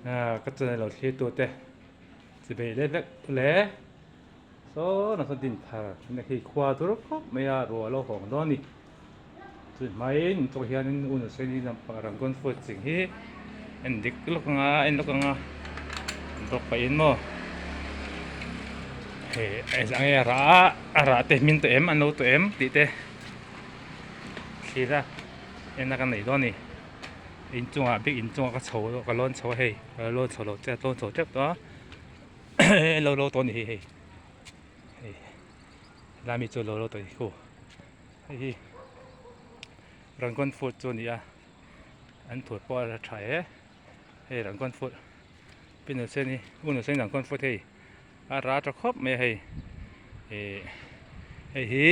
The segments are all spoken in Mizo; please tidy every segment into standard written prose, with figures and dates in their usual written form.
Ka channel lo thlir tute chi beih leh vek le saw nasa din thar na khi khua tur khawp mai a ruah lo hawng dawn a ni chu hmaiin tawk hianin u nuseni lampang rangon food ching hi en dik lawk anga en lawk anga bawk pahin maw hei eng nge a rah a a rah te hmin tawh em an lo tawh em tih te thlir a en a ka nei dawn a ni. Inchungah bik inchungah ka chho ka lawn chho a hei ka lawn chho lo chiah lawn chho tep tawh a lo lo tawh a ni hei hei hei helai mi chu lo lo tawh a ni khu hei hi rangon food chu a ni a an thur pawh a la tha e hei rangon food pinaseni unaseni rangon food hei a rah tha khawp mai a hei ih hei hi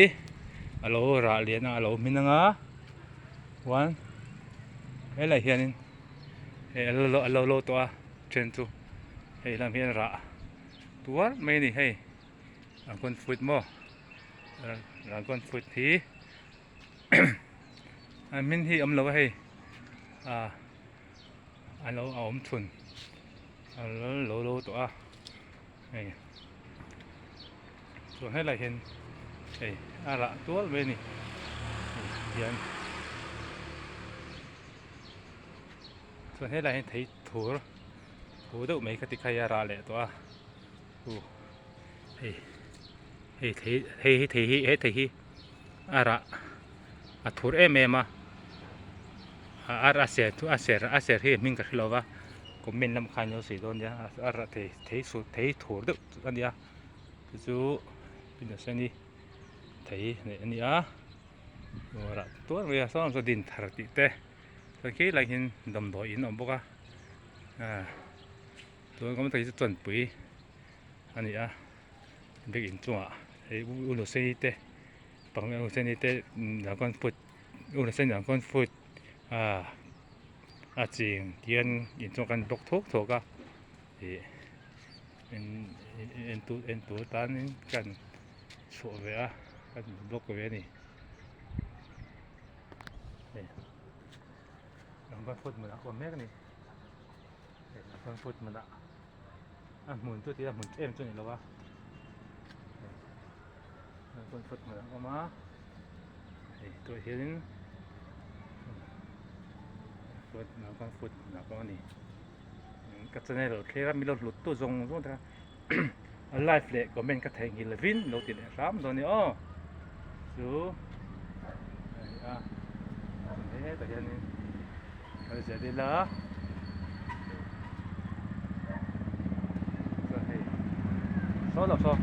a lo rah lian a a lo hmin ang a chuan helaiah hianin hei a lo lo tawh a then chu hei lam hian rah tuar mai a ni hei dragon fruit maw dragon fruit hi a hmin hi a awm lo a hei ah a lo a awm thun. A lo lo tawh a hei chuan helai hian hei a rah tual mai a ni hei hian chuan helai hian thei thur thur deuh mai kha ti kha hi a rah leh tawh a uh hei hei thei hei hi thei hi he thei hi a rah a thur em em a a ser a ser a ser hi hming ka hre lo va comment lam khan ilo sawi dawn nia a rah thei thei su thei thur deuh a nia chu chu pinaseni thei neih a ni a rah tuar mai a sawn saw din thar tih te chuan khi lai hian damdawi in a awm bawk a ah chuan kawng tak hi chu chawnpui a ni a bik inchungah hei u lusei te pang u lusei te dragon fruit u lusei dragon fruit ah a ching hian inchung kan bawk thuk thuk a ih en en tu en tur tanin kan chhuah ve a kan block ve a ni hei dragon fruit hmunah ka awm mek a ni hei dragon fruit hmunah. A hmun chu tia hmun em chu a ni lo a chuan foot hmun a awm a hei tûrah hianin chuan naupang foot hmun ah pawh a ni ka channel lo thlir a min lo hlut tu zawng zawng te kha a live leh comment ka theihnghilh lovin lo ti leh hram dawn a ni aw chu a ni a hetah hianin kal zel ila chuan hei saw lo saw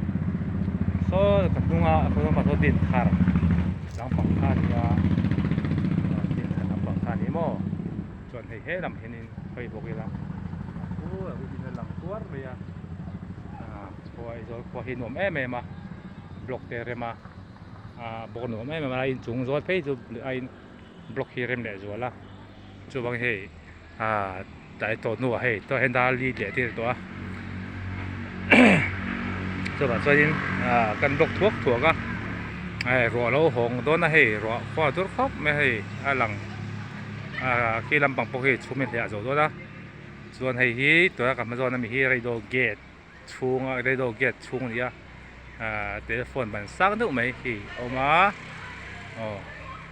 saw ka hnunga a hnung lamah saw din thar lampang kha a ni a din thar lampang kha a ni maw chuan hei he lam hianin hawi bawk ila a in a lang tuar mai a khua Aizawl khua hi nuam em em a block te a rem a bawk nuam em em a inchung zawl phei chu a in. Block hi rem leh zual a chuvang hei ah tlai tawh hnuah hei tawh hian dar li leh tir tawh a chuvang chuanin ah kan block thuak thuak a hei ruah alo hawng dawn a hei ruah khua dur khawp mai a hei a lang ah khi lampang pawh hi chhum in hliah zo dawn a chuan hei hi tuna ka hma zawn ami hi radio gate chhunga radio gate chhung a ni a ahh telephone ban sang deuh mai hi a awm a aw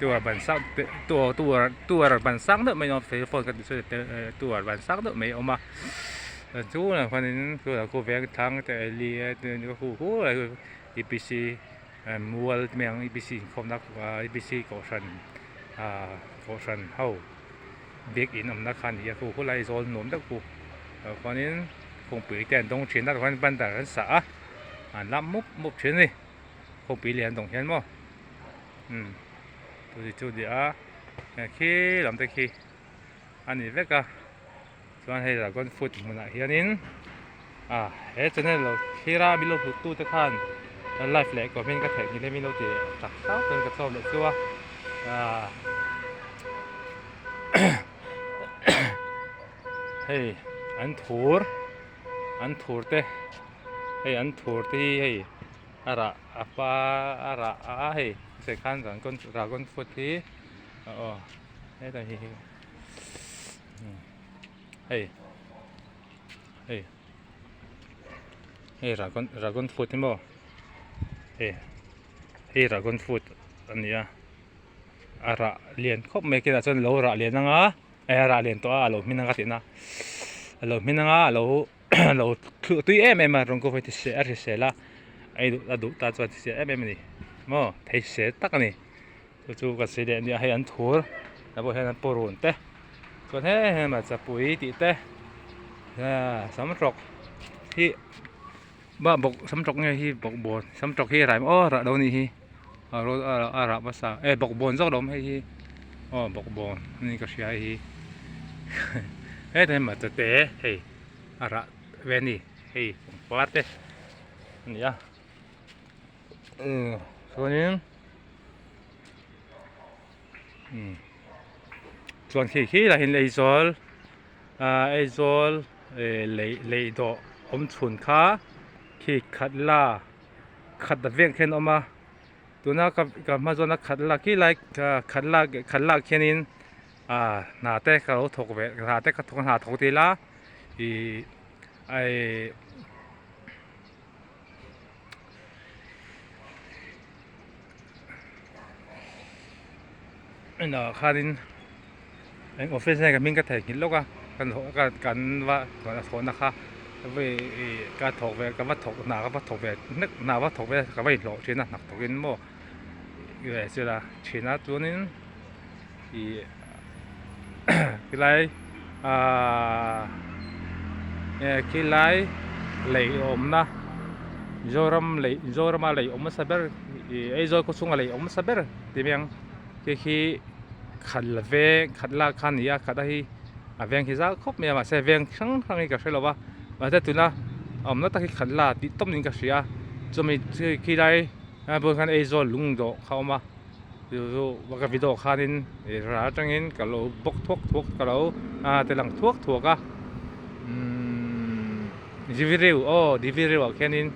tower ban sang tower tower tower ban sang deuh mai a awm telephone ka tih chu tower ban sang deuh mai a awm a chungah khuanin khu veng thlang te E P C mual te mai ang E P C inkhawmna E P C kohhran ahh kohhran ho biakin awmna kha a ni a khu khulai zawl nuam deuh khu chuanin kawngpui te an dawng thin a tichuan banner an sah a an lam mup mup thin a ni kawngpui lian dawng hian maw umm chu chu a ni a khi lam te khi a ni vek a chuan hei dragon fruit hmunah hianin ah he channel lo thlir a min lo hlut tu te khan live leh comment ka theih ngil em in lo ti tak tak chuan ka chawm leh chu a ah hei an thur an thur te hei an thur te hi hei a rah a pa a rah a hei khan dragon dragon fruit hi aw hetah hi hei. hei hei dragon dragon fruit hi maw hei hei dragon fruit a ni a a rah lian khawp mai kinah chuan lo rah lian anga eh a rah lian tawh a a lo hmin anga tihna a lo hmin anga a lo lo thluh tui em em a rawn kawp hi a hrisel a ei duh a duh ta chuan hrisel em em a ni maw thei hrisel tak a ni. Chu chu ka sawi leh ania hei an thur ah pawh hian an purun te chuan he he hmarcha pui tih te sam tawk hi bak bawk sam tawk nge hi bawkbawn sam tawk hi a rai maw aw rah lo a nih hi a rawn a rah hmasa e bawkbawn zawk lo awm hei hi aw bawkbawn a ni ka hria hei hi hetah hian hmarcha te hei a rah ve a ni hei pangpar te a ni a chuanin. Chuan khi khi lah hian Aizawl ahh Aizawl eh lei lei dawh awm chhun kha khi khat la khat a veng khian a awm a tuna ka ka hma zawna khat la khi lai khat la khat lak khianin ahh hna te ka lo thawk ve hna te ka thawk hna thawk ti ila ihh eih. Inah khanin eng office nge ka hming ka theihnghilh lawk a kan kan va thawhna kha ka thawk ve ka va thawk hna ka va thawk ve nek hna va thawk ve ka va inhlawh thin a hna thawkin maw ve chila thin a chuanin ih khilai ahh khilai lei awmna Mizoram lei Mizorama lei awm hmasa ber ih Aizawl khaw chhunga lei awm hmasa ber ti mai ang khi khi khat la veng khat lak kha a ni a khat a hi a veng hi zau khawp mai a mahse veng hrang hrang hi ka hre lo va mahse tuna a awmna tak hi khat la tih tawp niin ka hria chumi khilai bulah khan Aizawl lung dawh kha a awm a. Chu chu ka video khanin ih ral atangin ka lo bawk thuak thuak ka lo ah ti lang thuak thuak a umm Diviriu aw Diviriu ah khianin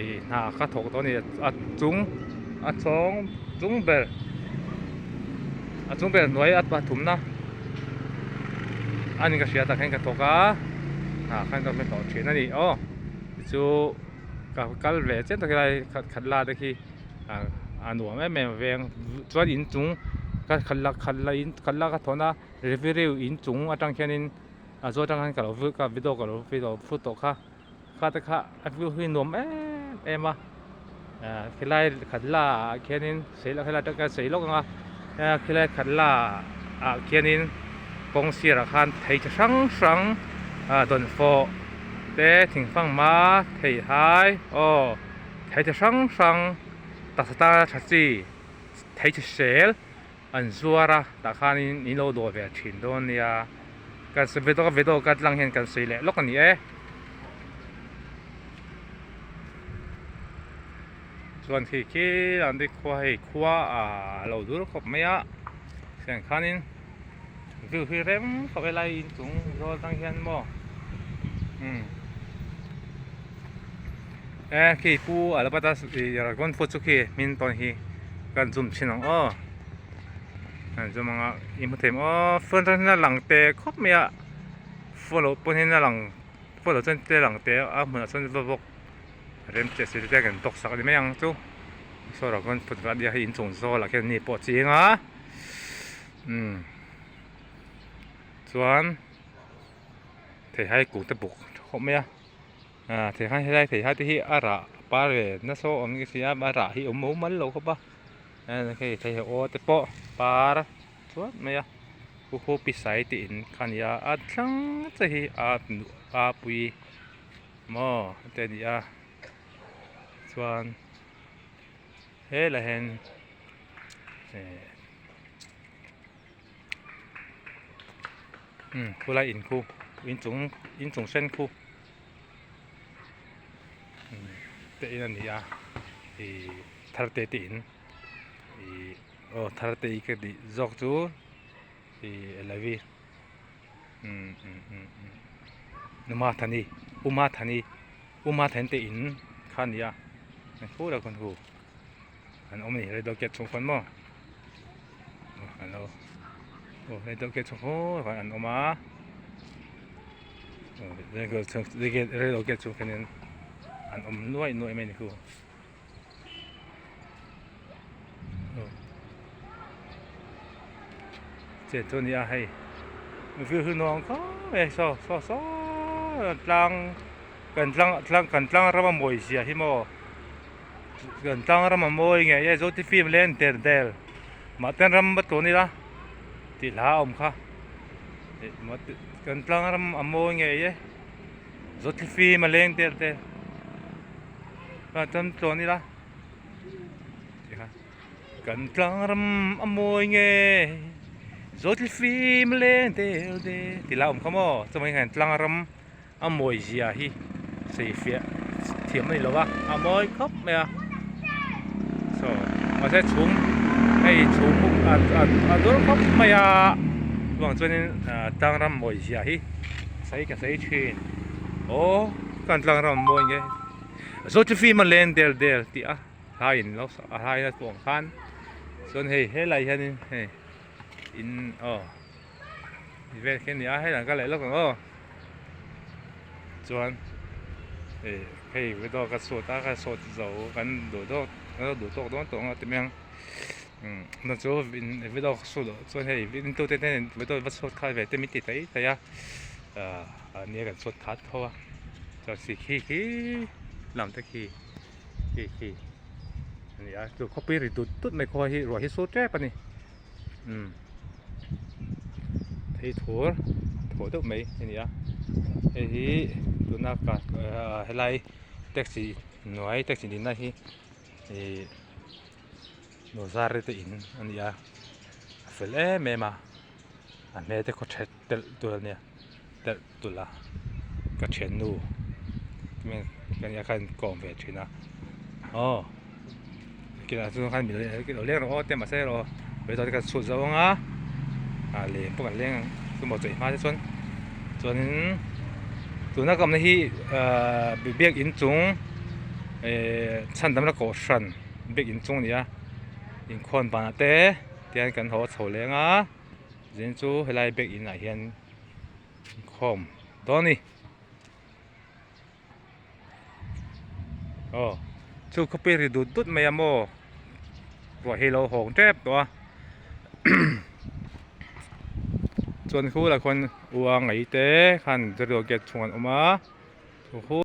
ih hna ka thawk tawh a ni a chung a chhawng chung ber a chung ber hnuai a pathumna a ni ka hria tah khian ka thawk a hna khan ka hlawh thin a ni aw chu ka kal ve chiam tak helai khat la te khi. A nuam em em veng chuan inchung ka khat la khat la in khat la ka thawn a referee inchung atang khianin a zawl atang khan ka lo ka video ka lo video phut tawh kha kha te kha a view hi nuam em em a ah khilai khat la ah khianin sei lah helai atang sei lawk ang a khilai khat la ah khianin kawng sirah khan thei chi hrang hrang ah dawnfawh te thingfanghma theihai aw. Thei chi hrang hrang taksa tana tha chi thei chi sel an zuar a tah khanin in lo dawh ve thin dawn nia kan sawi ve tawk a video ka tlang hian kan sawi leh lawk a ni e chuan khi khi an te khua hei khua ah a lo dur khawp mai a tiang khanin view hi rem khawp helai inchung zawl atang hian maw umm. E khi pu a la bat a ih dragon fruit chu khi hmin tawn hi kan zoom chhin ang aw kan zoom ang a i hmu thei maw phone atang hian a lang te khawp mai a phone loh pawn hian a lang phone loh chuan te lang te a hmunah chuan va bawk rem chiah si te kan tawk sak a ni mai ang chu saw dragon fruit a nia hei inchung zawl ah khian mi pawh a ching a umm chuan theihai kung te buk khawp mai a. Ah theihai helai theihai te hi a rah par ve nasa awm ka hria a rah hi awm mumal lo khawp a hei thei aw te pawh par chuap mai a hu pisai tih in kha a ni a a thlang che hi a a pui maw te a ni a chuan helaiah hian eh umm khulai in khu inchung inchung sen khu te in a ni a ih thar te te in ih aw thar te ka tih zawk chu ih elawi umm umm umm umm numa thani uma thani uma thani te in kha a ni a khu lah khawn hu an awm a ni rei deuh chhung khawn maw. Hello aw hei deuh khi chu haw an awm a. Railway gate chhung khianin an awm nuaih nuaih mai a ni khu. Che chu a ni a hei view hi nuam khawp mai a saw saw saw tlang kan tlang tlang kan tlang rama mawi zia hi maw kan tlang rama mawi ngei e zo ti film leng der der mahten ram va tun ila tih hla a awm kha kan tlang ram a mawi ngei e zo ti film a leng der der chuan tlawn ila kan tlang ram a mawi nge zo thli fim leng del del tih lai a awm kha maw chuvangin hian tlang ram a mawi zia hi sawi fiah thiam a ni lo va a mawi khawp mai a saw mahse chhum hei chhum a dur khawp mai a chuvang chuanin tlang ram mawi zia hi sawi ka sawi thin aw kan tlang ram a mawi nge. Zawthlifim a leng del del tih a hlaiin lo a hlai a tuang khan chuan hei helai hianin hei in aw ti vel khi a ni a helai ka leh lawk ang aw chuan ih hei video ka chhut a ka chhut zo kan duh tawk kan lo duh tawk dawn tawh ang a ti mai ang umm na chu video ka chhut loh chuan hei tute hian video va chhut kha ve te min ti tai tai a ah nia kan chhut khat tho a. Chuan si khi khi lam te khi khi khi a ni a chu khawpui ri dut dut mai khaw hi ruah hi sur tep a ni umm thei thur thaw deuh mai a ni a hei hi tuna ka ah helai taxi hnuai taxi dinna hi ihh Nuzari te in a ni a a fel em em a a hmel te khaw that telh tur a nia telh tulh a ka thiannu ka nia khan kawm ve thin a aw kinah chuan khan lo leng rawh aw te mahse erawh vawikhat te kan chhut zo ang a ah leng pawh kan leng ang chumah chawih hma te chuan chuanin tuna ka awmna hi ahh biak inchung ehh chhandamna kohhran biak inchung a ni a inkhawn banah te tihian kan haw chho leng a. Zin chu helai bank inah hian inkhawm dawn a ni aw chu khawpui ri dut dut mai a maw ruah hi a lo hawng tep tawh a chuan khu lah khuan uang ei te khan gate chhungah an awm a.